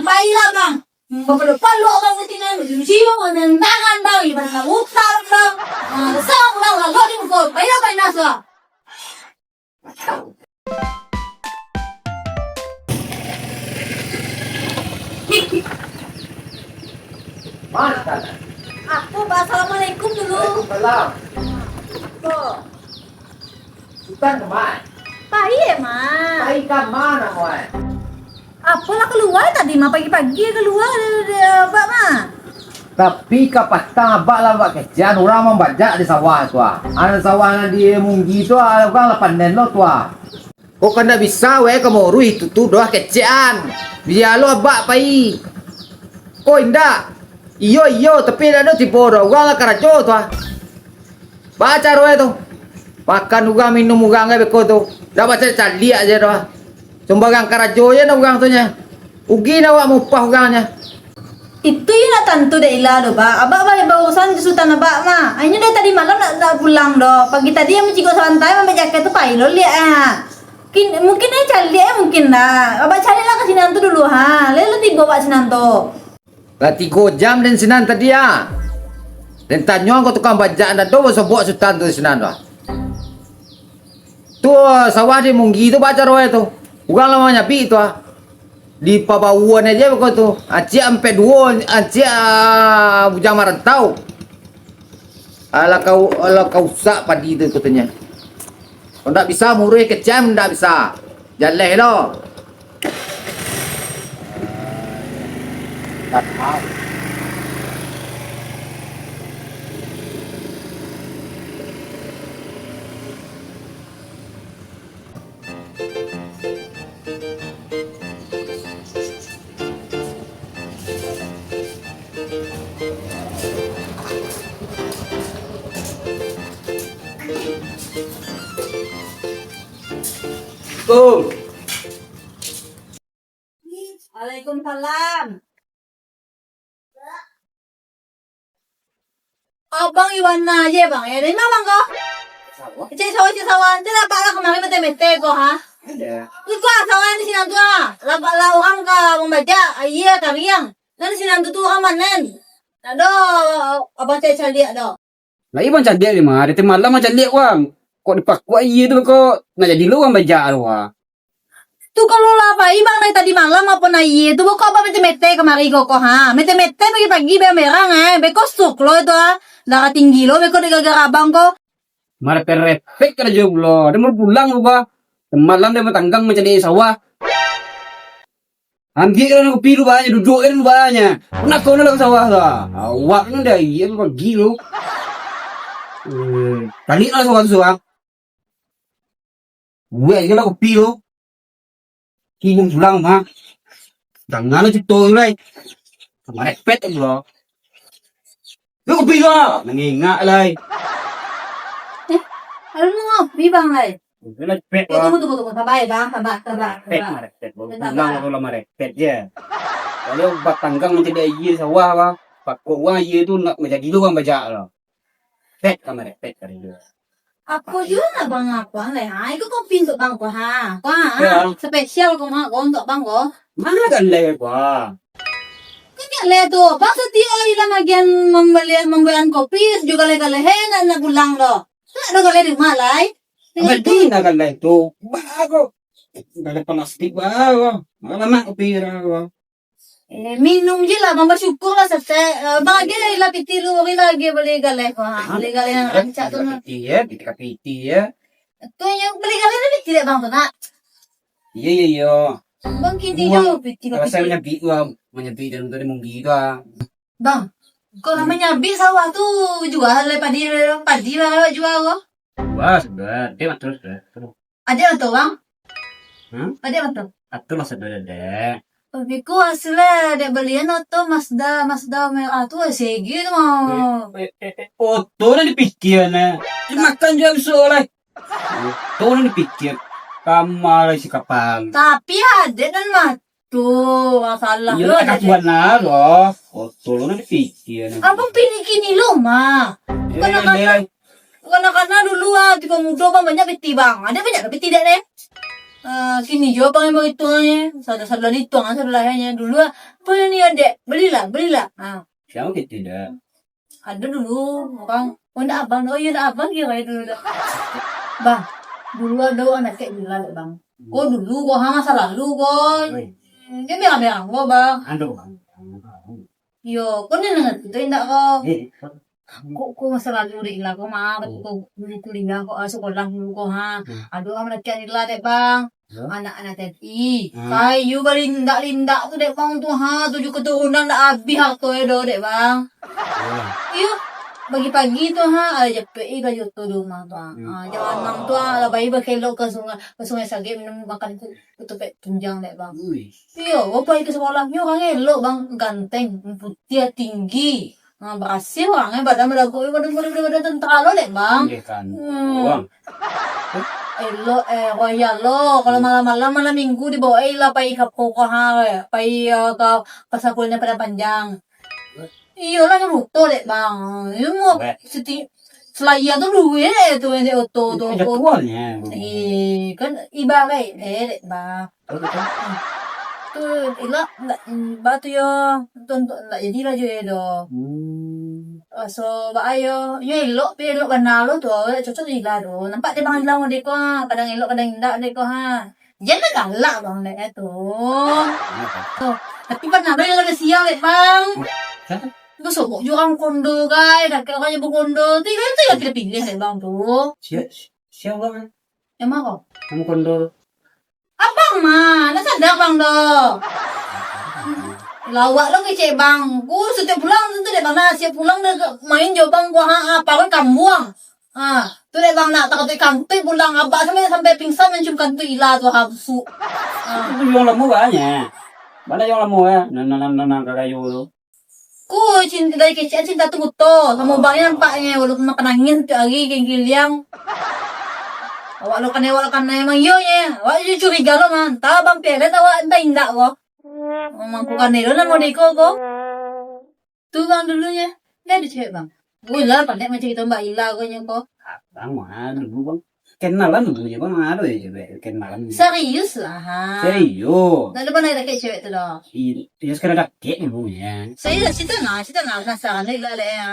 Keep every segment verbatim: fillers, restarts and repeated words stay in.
Pailah, Bang. Bapalok-palok, Bang, katinan. Cium, main tangan, Bang. Ibarat utang, Bang. Ah, kesal, Bang. Lalu di muka. Pailah, pailah, suah. Mas, Tan. Apo, Bang? Assalamualaikum dulu. Waalaikumsalam. Apo? Sutan ka ma? Pai, Mas. Pai ka ma, Mak? Apo lah kalua tadi, Mas, pagi-pagi kalua, Abak, Mas. Tapi kapatang abak lah bakecekan urang mambajak di sawah tu ah. Anak sawah nan di Munggi tu ah, urang lah panen lo tu ah. Kok kandak bisa weh ka mauruih itu tu doh kecekan. Bia lo abak pai. Ko indak. Iyo, iyo, tapi indak ado tibo doh. Urang lah karajo tu ah. Baa caro e tu? Makan urang, minum urang e beko tu. Ndak bacaliak-caliak je tu ah. Sumbarang karajo je nyo urang tu nyo. Ugi nyo awak maupah urang nyo. Itu iyo ndak tantu dek Ila doh, Bak. Abak ba-, baurusan jo Sutan abak mah. Inyo dari tadi malam ndak, ndak pulang doh. Pagi tadi inyo mancigok salantai, maambiak jakeh tu pai lo liak, ha. Mungkin, mungkin inyo caliak, mungkin lah. Abak caliaklah ka sinan tu dulu, ha. Lai lah tibo abak sinan tu. Lah tigo jam den sinan tadi, ah. Den tanyo ka tukang bajak, ndak ado basobok Sutan tu sinan tu, ah. Tu, sawah di Munggi tu, baa caro e tu. Urang lah manyabik tu, ah. Dipabawaan aja beko tu. Aciak ampek duo, aciak, ah, bujang marantau. Alah kau, alah kau usak padi tu katonyo. Kok ndak bisa muruih kecam, ndak bisa. Jaleh lo. Assalamualaikum. Waalaikumsalam. Abang Iwana je, Bang. Eh, dari ma, Bang, ko? Sawah. Cek sawah, cek sawah. Cek lapak lah kamari mete-mete ko, ha? Ado. Iko sawah di sinan tu, ha? Lapak lah urang ka mambajak, aia kariang. Nan di sinan tu, tu urang panen. Ndak ado Abang cek caliak doh. Lai Bang caliak ni mah, dari tadi malam Bang caliak, Bang. Kok dipakuak aia tu, kok ndak jadi lo urang bajak tu, ha? Tu kalau lah pai Bang dari tadi malam apo nan aia tu, beko Abang mete-mete kamari ko, ko, ha? Mete-mete pagi-pagi berang-berang, eh. Beko stroke lo itu, ha. Darah tinggi lo beko dek gara-gara Abang ko. Marepet-repet karajo pulo. Ado mau pulang lo, Bang. Malam den batanggang mancaliak sawah. Ambiak lah kopi lo, Bang, duduak kan, Bang. Nak kono lah ka sawah tu. Awak ni dah aia pagi lo. Eh, baliak lah sawah tu, Bang. Buek aja lah kopi tu. Kini pulang, ha. Jangan lah cerita tu, lai. Marepet tu lah. Yo, kopi tu lah. Nangingak, lai. Eh, lalu mau ngopi, Bang, lai? Udah lah, cepet, Bang. Tunggu, tunggu, tunggu. Sabar, Bang. Sabar, sabar, marepet, sabar. Marepet. Baru pulang, baru lah marepet je. Kalau batanggang mancaliak aia di sawah, Bang. Pakuak urang aia tu nak manjadi lo urang bajak lah. Pet ka marepet kali tu. Apo juo nak Bang, apo lai? Ha, iko kopi untuak Bang ko, ha. Ko, ha, spesial ko, mah, ko untuak Bang ko. Ma galeh ko? Ko galeh tu, Bang satiok ari lah magian mambali, mambuekan kopi, sajo galeh-galeh, eh, nak, nak pulang doh. Ndak ado galeh di rumah lai. Galeh tu. Baa ko? Galeh plastik baa ko. Makan lamak kopi ko. Eh, minum je lah, Bang, basyukur lah saketek. Eh, Bang, agiah lah piti lu, ari lah agiah bali galeh ko. Ha, bali galeh nan rancak tu nah. Piti ya, piti ka piti ya. Tu yang bali galeh nan piti dek Bang tu nak. Iyo, iyo, iyo. Bang, kini jo piti ka piti. Rasai manyabik tu, ah. Manyabik dalam tu ado munggi tu, ah. Bang, kok lah manyabik sawah tu, jua lah padi, padi lah awak jua ko. Wah, sudah. Dia terus, sudah. Terus. Ado moto, Bang? Hmm? Ado moto? Ado lah, sadonyo, Dek. Tapi ku hasilnyo dek balian oto Mazda, Mazda merah tu, segi tu mah. Eh, eh, eh, eh, oto nan dipikia, nah. Dimakan juo bisuak lai. Oto nan dipikia. Kama lai si kapal. Tapi ado nan mah. Tu, masalah. Iyo, lo, tak ado, Tuan lah, lo. Oto lo nan dipikia, nah. Abang pilih kini lo, mah. Eh, bukan nak, Dek. Kanak-kanak dulu ah, tiko mudo bang, banyak piti bang. Ado banyak piti dek deh? Ah, kini juo abang yang baituangnyo. Salah-salah dituang, salah lahianyo. Dulu ah, "Beli ni, adek. Belilah, belilah." Ah. Siapa gitu dah? Ada dulu orang, "Oh, ndak abang." "Oh, iyo, ndak abang kiro dulu dah." Bang, dulu ada orang dakek gila dek bang. Ko dulu ko, ha, masa lalu ko. Oi. Dia bilang-bilang ko, bang. Aduh, bang. Iyo, ko ni ngerti tu indak ko? Eh. Ko, ko masa lalu dek lah ko mah, ko dulu kuliah ko, ah, sekolah dulu ko, ha. Hmm. Aduh, anak laki adalah dek bang. Yo. Anak-anak T T I. Hmm. Kayu balindak-lindak tu dek bang tu, ha, tujuh keturunan dak habis harto e do dek bang. Yo. Iyo, pagi-pagi tu, ha, ada japek i kayu tu di rumah tu, ha. Hmm. Ha, jam anam tu, ha, lah bayi bakelok ke sungai, ke Sungai Sagek minum makan tu, ketupat tunjang dek bang. Ui. Iyo, bapak itu sekolah, nyo orang elok bang, ganteng, putiah, tinggi. Ha, barasiah urang, eh, badan balagu, eh, badan, badan, badan, badan tentara lo dek bang. Iya kan. Hmm. Bang. Elok, eh, royal lo. Kalau malam-malam, malam minggu dibawa, eh, lah pai ka Pokoha, eh, pai, eh, ka Pasar Kuliner Padang Panjang. Iyolah, nyo buto dek bang. Iyo mau siti-, Selayar tu duit tu, yang dek oto tu. Ada tuannya. Eh, kan ibarat, eh, dek bang. Betul, betul. Tu, elok, ndak, batu yo, tu, tu, ndak jadilah jo e do. Hmm. Raso baa yo, yo elok, pi elok bana lo tu, ndak cocok jo Ila tu. Nampak dek bang Ila model ko, ha, kadang elok, kadang indak model ko, ha. Jan lah galak bang dek e tu. Kenapa? Tu, tapi pernah bang yang ada sial dek bang. Siapa? Basogok jo urang kondo, gai, dakek urang yang bakondo. Tu, itu yang kita pilih dek bang tu. Sia, sia urang, eh? Yang ma ko? Yang bakondo tu. Abang mah, ndak sadar bang doh. Lawak lo kecek bang. Ku setiap pulang tu dek bang, nah, setiap pulang dah main jo bang, ku, ha, ha, parut kambuang. Ha, tu dek bang nak takut kantuik pulang, abak sampai, sampai pingsan mancium kantuik Ila tu, ha, busuk. Ha. Itu yang lamo banyak. Banyak yang lamo ya. Nah, nah, nah, nah, nah, karayo tu. Ku cinta dari kecil, cinta tu buto. Samo bang ni nampaknyo, walaupun makan angin satiap hari, giliang-giliang. Awak lo kanai, awak lo kanai, emang iyo nyo. Awak jo curiga lo mah. Antah bang pelet awak, antah indak ko. Mangko kanai lo namo deko ko. Tu bang dulunyo. Ndak ado cewek bang. Wih lah, pandai mancari tombak Ila ko nyo ko. Abang mah dulu bang. Kenalan dulu nyo bang, ado yo cewek kenalan. Serius lah, ha. Serius. Ndak ado pandai dakek cewek tu doh. Iyo, sekadar dakek dulu nyo. Serius, cerita nah, cerita nah, penasaran lah Ila dek e.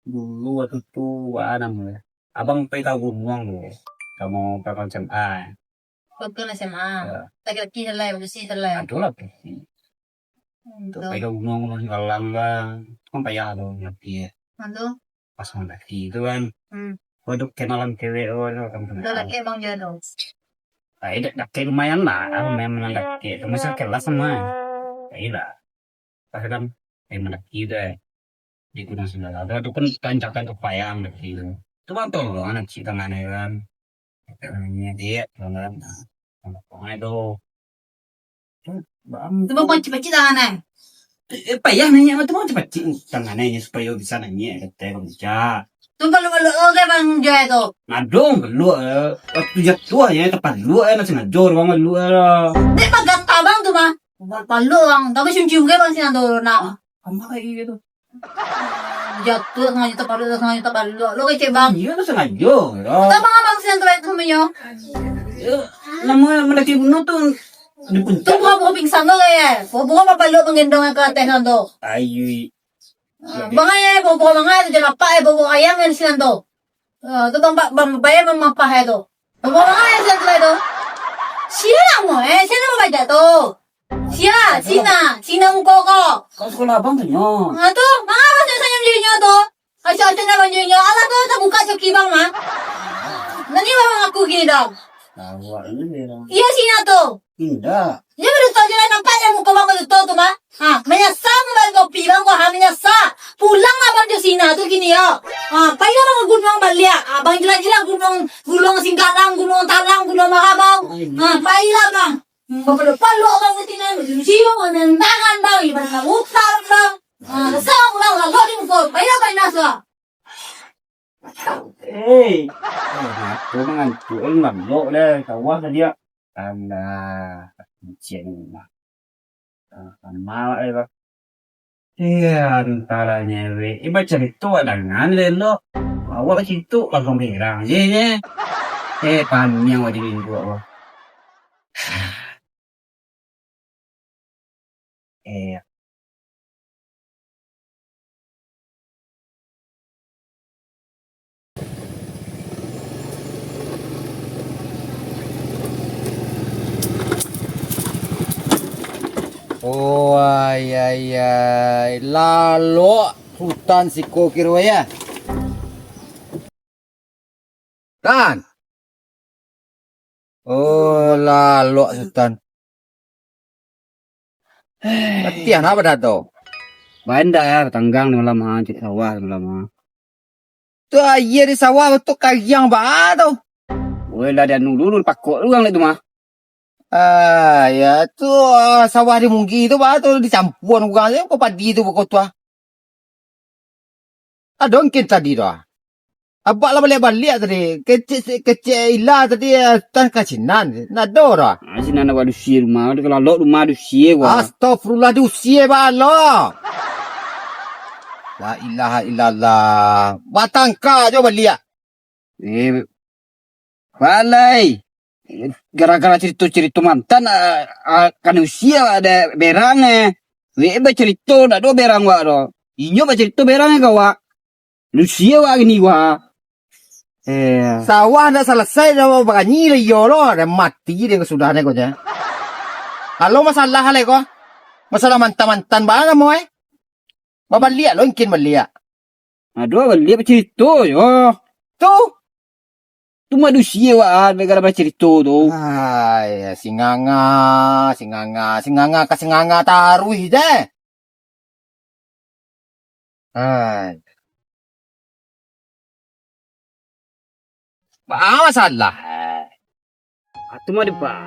Dulu waktu tu, ah, namo e. Abang pai ka gunuang tu. Samo kawan S M A. Waktu S M A. Ya. Laki-laki salai, padusi salai. Ado lah padusi. Hmm, tu. Pai ka gunuang, gunuang Singgalang lah. Kan payah tu, nyapi ya. Lalu? Pas mandaki tu kan. Hmm. Waduh, kenalan cewek tu, kan. Dah laki abang jo tu. Ai, dak, dakek lumayan lah, lumayan mandaki. Cuma sakelas samo. Ai lah. Pas kan, ai mandaki tu, ai. Di Gunuang Singgalang. Tu kan tanjakan tu payah mandaki tu. Tu bang tolong anak cik tangan ai kan. Tangan dia, tangan. Tangan tu. Tu bang pacik-pacik tangan ai. Eh, payah naiak tu bang pacik-pacik tangan ai supayo bisa naiak katai bang Ijak. Tu paluak-paluak lo ke bang Jai tu? Madung paluak, eh. Waktu jatuah ya, tapaluak, eh, nak sengajo bang paluak lah. Dek bang gata bang tu mah. Paluak bang, tapi cium-cium ke bang sinan tu nak. Amak kayak gitu. Jatuah sangajo tapaluak, sangajo tapaluak. Lo kecek bang. Iyo tu sangajo. Entah bang abang sinan tu itu samonyo. Yo, namo mandaki gunuang tu di puncak. Tu bungo-bungo pingsan tu kayak. Bungo-bungo papaluak manggendong ka ateh sinan tu. Ayui. Ah, bang ai, bungo-bungo bang ai tu jan lapak ai bungo ayam yang sinan tu. Ah, tu bang, bang, bang, bayar bang mapah ai tu. Bungo-bungo bang ai sinan tu ai tu. Sia namo, eh, sia namo bajak tu. Sia, Sina, Sina muko ko. Kau sekolah abang tu nyo. Ha tu, manga abang senyum-senyum jo inyo tu? Acok-acok nak banjo inyo. Alah tu, tabuka coki bang mah. Nani bang mangaku kini dong? Awak ni dia. Iyo Sina tu. Indak. Iyo baduto je lah, nampak je muko bang baduto tu mah. Ha, manyasa mambali kopi bang ko, ha, manyasa. Pulang abang jo Sina tu kini yo. Ha, pailah bang ka gunuang baliak. Ha, bang jelas-jelas gunuang, gunuang Singgalang, gunuang Talang, gunuang Marabau. Ha, pailah bang. Hmm, bapaluak-paluak bang ka sinan, bacium-cium, main tangan bang, ibarat nak utang bang. Ah, dasar urang lah, kau ni muko, payah panas lah. Hei, eh, aku mangantuk, eh, ngantuk dah, kawah tadi, ah. Alah, licin ni, Mak. Ah, sama awak, eh, Bang. Eh, antara nyewek. Eh, bacarito awak dangan elok. Awak bacarito langsung berang je, je. Eh, paniang awak jadi induak awak. Iyo. Oh, ai, ai, ai. Lalok Sutan siko kiro, yo. Tan. Oh, lalok Sutan. Latihan apo dah tu? Baen dah, yo, tanggang di malam, ha, cari sawah di malam, ha. Tu aia di sawah tu kariang baa tu. Woi lah, dianu dulu, dipakok dulu urang dek tu mah. Ah, yo, tu, ah, sawah di Munggi tu baa tu dicampuan urang je, ko padi tu bako tu ah. Ado mungkin tadi tu ah. Abak lah baliak-baliak tadi. Kecek, kecek ila tadi, ah, tan ka sinan. Ndak ado tu ah. Ah, sinan awak dusie rumah, ado kalalok rumah dusie wah. Astagfirullah, dusie baa lo. La ilaha illallah. Batangka jo baliak. Eh, balai. Gara-gara carito-carito mantan, ah, ah, kanai usia ado berang, eh. Wek bacarito, ndak ado berang wak do. Inyo bacarito berang ka wak. Usia wak gini wak. Eh. Sawah ndak salasai, dah baranyi lah iyo lo. Dah mati dia sudah ni ko nya. Kalau masalah lai ko. Masalah mantan-mantan baa mo, eh. Babaliak lo, ingkin baliak. Aduh, baliak bacarito yo. Tu. Tu manusia wak, ah, gara-gara bacarito tu. Ai, singanga, singanga, singanga ka singanga taruih je. Ai. Baa masalah? Ah, tu mah, Pak.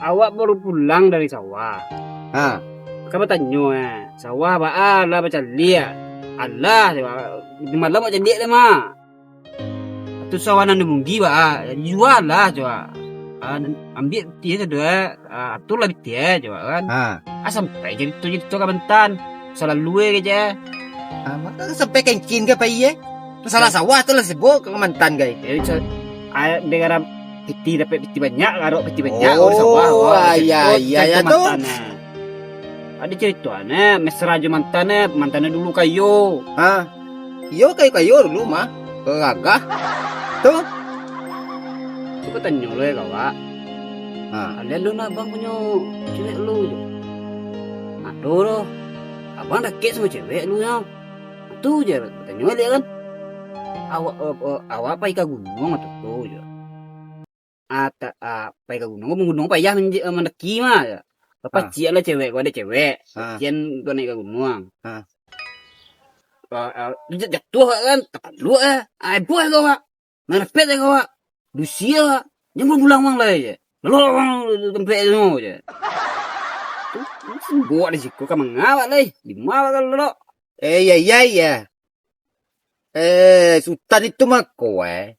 Awak baru pulang dari sawah. Ha. Ka batanyo, eh, sawah baa lah bacaliak? Alah, di malam bacaliak deh, Mak. Tu sawah nan di Munggi, baa, jua lah, cuba. Ah, ambiak pitih tu, eh. Ah, atur lah pitih, eh, cuba kan. Ha. Ah, sampai carito-carito ka mantan. Salalu, eh, kecek, eh. Ah, mako sampai kengkin ka pai, eh. Masalah sawah tu lah sibuk ka mantan, gai. Eh, bisa, ah, dek arah pitih, dapek pitih banyak, garok pitih banyak, oh, sawah, wah, ah, iya, carito, iya, carito iya, tu. Mantan, eh. Ado carito, eh, mesra jo mantan, eh, mantan dulu kayo. Ha. Iyo, kayo-kayo dulu mah. Gagah. Tu. Tu batanyo lo, eh, ka wak. Ha. Alun-alun abang punyo cewek lu je. Ado doh. Abang dakek samo cewek lu nyo. Tu je batanyo baliak kan. Awak, eh, eh, awak pai ka gunuang tu, tu je. Ah, ta-, ah, pai ka gunuang, gunuang payah manj-, mandaki mah. Paciak lah cewek, ko ado cewek. Ha. Pacian ko naik ka gunuang. Ha. Ah, ah, jat-, jatuah kan, tapaluak eh. Ah, heboh ko, Pak. Marapet ko, Pak. Dusia, Pak. Jan pulang-pulang wang lai je. Lalu wang tampek tu je. Tu, tu, buat di siko ka mangawak lai. Di ma ka lalu. Eh, iya, iya, iya. Eh, Sutan itu mako, eh.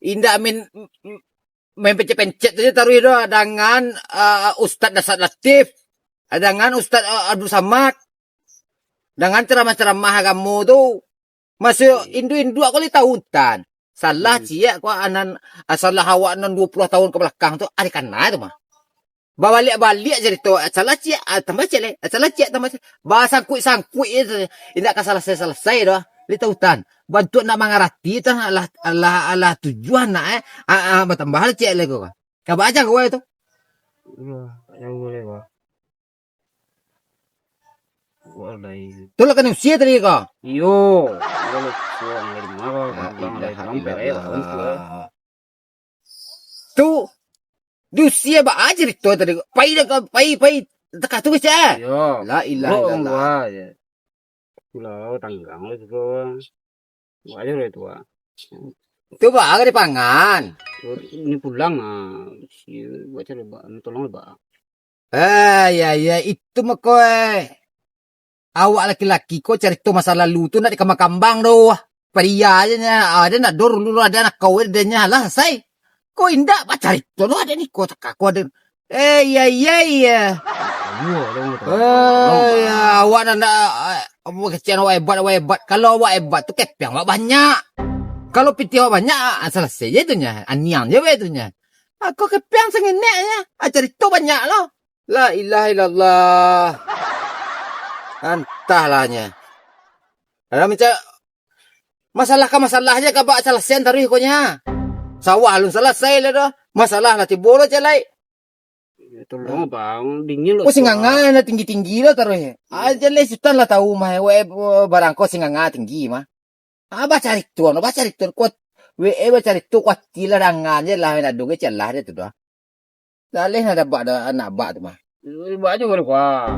Indak main, main pencet-pencet sajo taruih doh dengan, eh, Ustaz Dasar Latif, dengan Ustaz, eh, Abdul Samad, dengan ceramah-ceramah agamo tu. Masuk induak-induak ko lai tahu, Tan. Salah ciek ko anan, ah, salah awak nan duo puluah tahun ka balakang tu, ari kana tu mah. Babaliak-baliak carito, salah ciek, ah, tambah ciek lai, salah ciek, tambah ciek. Basangkuik-sangkuik je tu. Indak ka salasai-salasai doh. Lai tahu, Tan. Bantuak nak mangarati, Tan, alah, alah, alah tujuah nak, eh. Ah, ah, batambah lah ciek lai ko. Ka baa caro tu? Iyo, jan buliah, Pak. Walai. Tu lah kanai usia tadi ko? Iyo. Iyo, usia dari ma ko? La ilaha illallah. Tu, di usia baa carito tadi ko? Pai dah ko, pai, pai. Takah tu kecek. Iyo. La ilaha illallah. Pulau tanggang lah tu. Wak aja lah tu, Wak. Tu baa ka dipangan? Ni pulang, ah. Si, buat cari ba-, tolong ba. Eh, ya, ya, itu mako, eh. Awak laki-laki ko carito masa lalu tu nak dikambang-kambang doh. Padia aja nya, ada nak dor dulu, ada nak kau, ada nya lah, sai. Ko indak bacarito doh, ada ni ko takah ko ada. Eh, iya, iya, iya. Ayo, ayo, ayo. Eh, ya, awak nak, nak, eh, apa kecek awak hebat, awak hebat. Kalau awak hebat tu kepeng awak banyak. Kalau pitih awak banyak, ah, salasai je tu nya. Aniang je bae tu nya. Ako kepiang sangenek nyo. Ah, carito banyak lo. La ilaha illallah. Antahlah nyo. Dalam mencak masalah ka masalah je ka bak salasian taruih ko nyo. Sawah alun salasai lah doh. Masalah lah tibo lo cek lai. Ya, tolong, Bang. Dingin lo. Ko singanga nan tinggi-tinggi lo taruih. Aja lai Sutan lah tahu mah, we, barang ko singanga tinggi mah. Ah, bacarito, no, bacarito, kuat. We, bacarito, kuati lah dangan je lah, nak duga celah dia tu dah. Dah leh nak dabak dah anak bak tu mah. Bak aja baru kuat.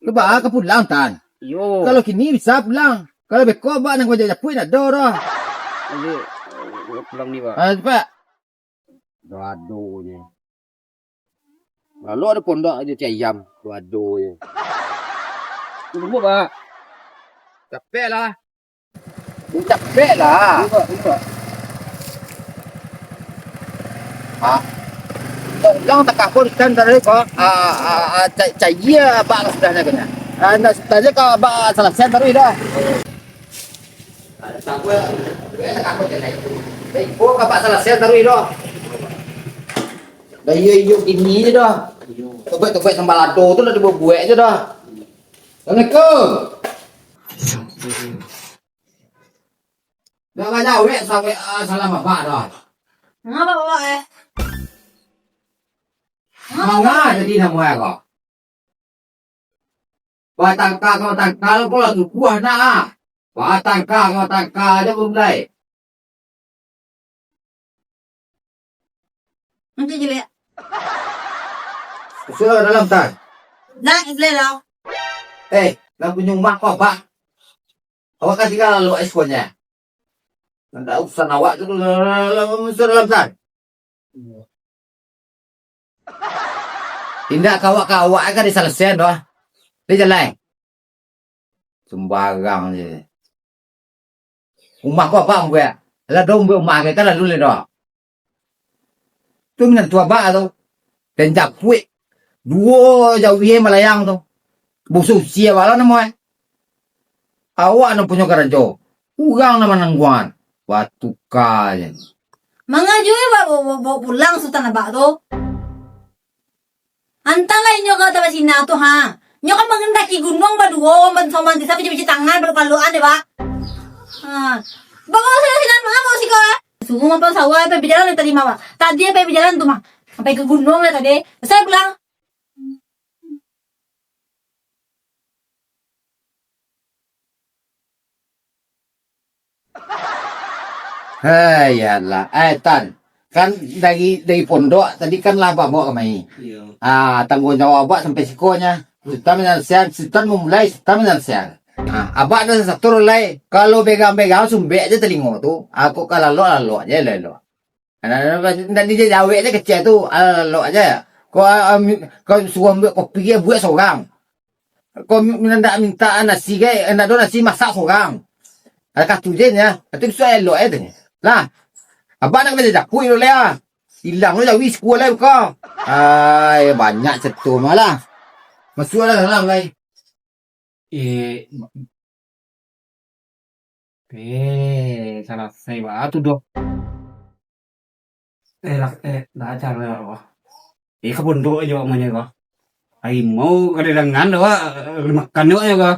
Ke bak ka pulang, Tan. Yo. Kalau kini bisa pulang. Kalau beko bak nang kau japuik nak do dah. Jadi, pulang ni, Pak. Ah, cepat. Dah ado je. Lalu ado pondak aja cik ayam, dah ado je. Tunggu, Pak. Capek lah. Capek lah. Tunggu, Pak, tunggu, Pak. Ah. Tolong takah pun ikan tadi kok. Ah, ah, ah, ca-, cayia abak lah sudahnya kena. Ah, nak sudahnya kau abak salah sen taruih dah. Ada takut, takut je naik tu. Baik, kau abak salah sen taruih dah. Dah iyo, iyo, kini je dah. Topek-topek sambal lado tu lah dibuek-buek je dah. Assalamualaikum. Dah banyak wek sampai, ah, salam abak dah. Ngapa, Bapak, eh? Manga jadi namo ko? Batangka kau tangka lo, kau lah subuah nak ah. Batangka kau tangka aja belum mulai. Nanti je lihat. Sudah dalam, Tan. Dah, je lihat dah. Eh, dah punya rumah kau, Pak. Awak kan tinggal lalu es kuahnya. Ndak urusan awak tu, sudah dalam, Tan. Indak kawak-kawak ka disalasian doh. Di jalai. Sumbarang je. Rumah ko apak mambuek? Alah, dong buek rumah ka lalu le doh. Tu minantu abak tu. Den japuik. Duo jauah malayang tu. Busu usia bala namo eh. Awak nan punyo karajo. Urang nan manangguangan. Batuka je. Manga juo ba-, ba-, ba-, ba-, pulang Sutan abak tu. Antahlah inyo ka Taba Cina tu, ha. Inyo kan mangendaki gunuang baduo, ban-, sama mantisan bacuci tangan, baluak-baluakan deh, Bak. Ha. Bawa sini, sini, manga bawa siko, ha. Suruh mampang sawah, sampai bajalan dari tadi, mah, Bak. Tadi sampai bajalan tu, mah. Sampai ka gunuang lah tadi. Saya pulang. Hai, yalah. Eh, Tan. Kan dari, dari pondok tadi kan lah abak bawa kamari. Iyo. Ah, tangguang jawab abak sampai siko nyo. Sutan manyalasaian, Sutan mamulai, Sutan manyalasaian. Ah, abak ado satu lai. Kalau begang-begang sumbek je talingo tu, ah, kok ka lalok-lalok je, lalok. Ndak dijawek je kecek tu, lalok je. Kau, ah, mi-, kau suruah buek kopi je, buek sorang. Kau mi-, ndak minta nasi ge, ndak ado nasi, masak sorang. Ado katu je nyo, atu bisuak elok je tu. Lah, abak nak kena japuik dulu lah. Ilang lo jawi sikua lai buka. Ai, banyak ceto mah lah. Masuaklah dalam lai. Eh, eh, salasai baa tu doh. Eh, lah, eh, lah, ajar lah, wah. Eh, ka pondok ajo amonyo ko. Harimau kada dangan doh, wah. Makan doh ajo ko.